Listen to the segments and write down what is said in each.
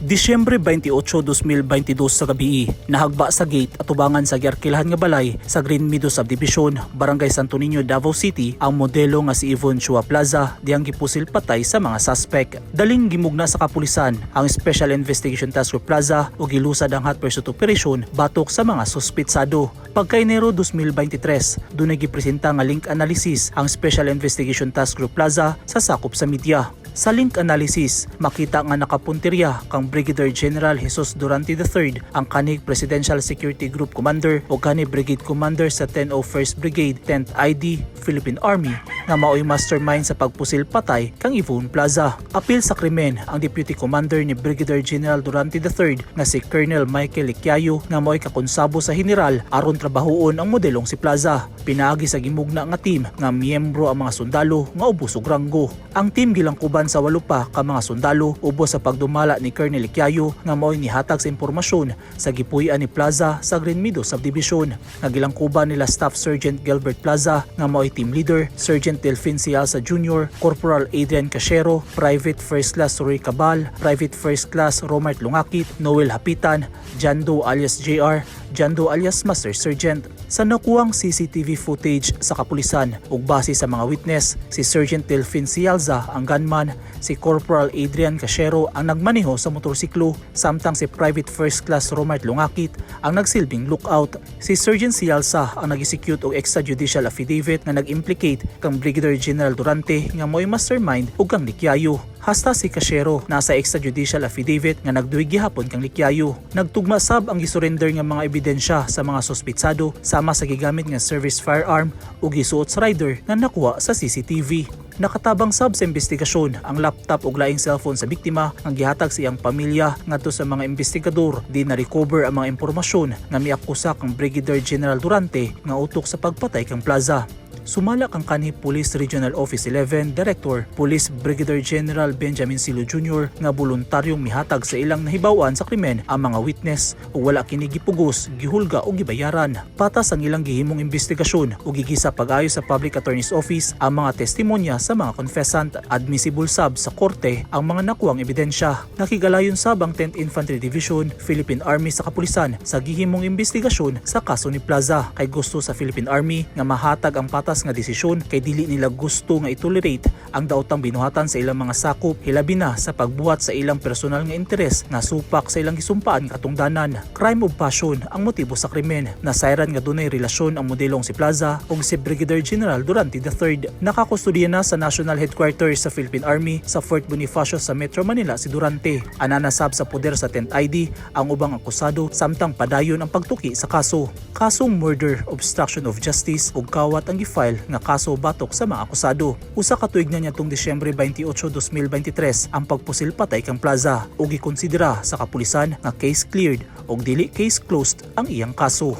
Disyembre 28, 2022 sa gabi, nahagba sa gate atubangan sa giarkilahan nga balay sa Green Meadow Subdivision, Barangay Santo Niño, Davao City, ang modelo nga si Yvonne Chua Plaza diyang gipusil patay sa mga suspect. Daling gimugna sa kapulisan ang Special Investigation Task Group Plaza ug gilusad ang hot pursuit operation batok sa mga suspitsado. Pagka Enero 2023, dunay gipresenta nga link analysis ang Special Investigation Task Group Plaza sa sakop sa media. Sa link analysis, makita nga nakapuntirya kang Brigadier General Jesus Durante III, ang kanhi Presidential Security Group Commander o kanhi Brigade Commander sa 101st Brigade, 10th ID, Philippine Army, nga mao'y mastermind sa pagpusil patay kang Yvonne Plaza. Apil sa krimen ang Deputy Commander ni Brigadier General Durante III nga si Colonel Michael Liquiayo nga mao'y kakonsabo sa general aron trabahoon ang modelong si Plaza. Pinaagi sa gimugna nga team nga miyembro ang mga sundalo nga ubos og ranggo. Ang team gilangkuban sa walo pa ka mga sundalo ubos sa pagdumala ni Colonel Liquiayo nga mao'y nihatag sa impormasyon sa gipuy-an ni Plaza sa Green Meadow Subdivision. Nga gilangkuban nila Staff Sergeant Gilbert Plaza nga mao'y team leader, Sergeant Delfin Sialsa Jr., Corporal Adrian Cashero, Private First Class Roy Cabal, Private First Class Romart Lungakit, Noel Hapitan, Jando alias JR, Jando alias Master Sergeant. Sa nakuang CCTV footage sa kapulisan ug base sa mga witness, si Sergeant Delfin Sialza ang gunman, si Corporal Adrian Cashero ang nagmaneho sa motorsiklo, samtang si Private First Class Romart Lungakit ang nagsilbing lookout. Si Sergeant Sialza ang nag-execute og extrajudicial affidavit nga nag-implicate kang Brigadier General Durante nga mo'y mastermind ug kang Liquiayo. Hasta si Cashero nasa extrajudicial affidavit nga nagduwig gihapon kang Liquiayo. Nagtugma sab ang gisurrender nga mga ebidensya sa mga suspitsado sama sa gigamit nga service firearm ug gisuot sa rider nga nakuha sa CCTV. Nakatabang sab sa investigasyon ang laptop ug laing cellphone sa biktima nga gihatag sa iyang pamilya ngadto sa mga investigador di na recover ang mga impormasyon nga miakusa kang Brigadier General Durante nga utok sa pagpatay kang Plaza. Sumala kang kanhi Police Regional Office 11 Director Police Brigadier General Benjamin Silo Jr. nga voluntaryong mihatag sa ilang nahibaw-an sa krimen ang mga witness ug wala kini gipugos, gihulga o gibayaran. Patas ang ilang gihimong investigasyon ug gigisa pag-ayo sa Public Attorney's Office ang mga testimonya sa mga confessant. Admissible sab sa korte ang mga nakuang ebidensya. Nakigalayon sab ang 10th Infantry Division, Philippine Army sa kapulisan sa gihimong investigasyon sa kaso ni Plaza kay gusto sa Philippine Army nga mahatag ang patas nga desisyon kay dili nila gusto nga itolerate ang daotang binuhatan sa ilang mga sakop, hilabi na sa pagbuhat sa ilang personal nga interes nga supak sa ilang gisumpaan katungdanan. Crime of passion ang motibo sa krimen. Nasayran nga dunay relasyon ang modelong si Plaza ug si Brigadier General Durante III. Nakakustudiya na sa National Headquarters sa Philippine Army sa Fort Bonifacio sa Metro Manila si Durante. Anana sab sa poder sa 10th ID ang ubang akusado samtang padayon ang pagtuki sa kaso. Kasong murder, obstruction of justice ug kawat ang gi-file nga kaso batok sa mga akusado. Usa ka tuig na niadtong Disyembre 28, 2023 ang pagpusil patay kang Plaza ug gikonsidera sa kapulisan nga case cleared ug dili case closed ang iyang kaso.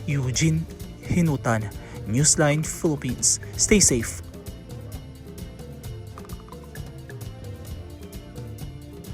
Eugene Hinutan, Newsline Philippines. Stay safe.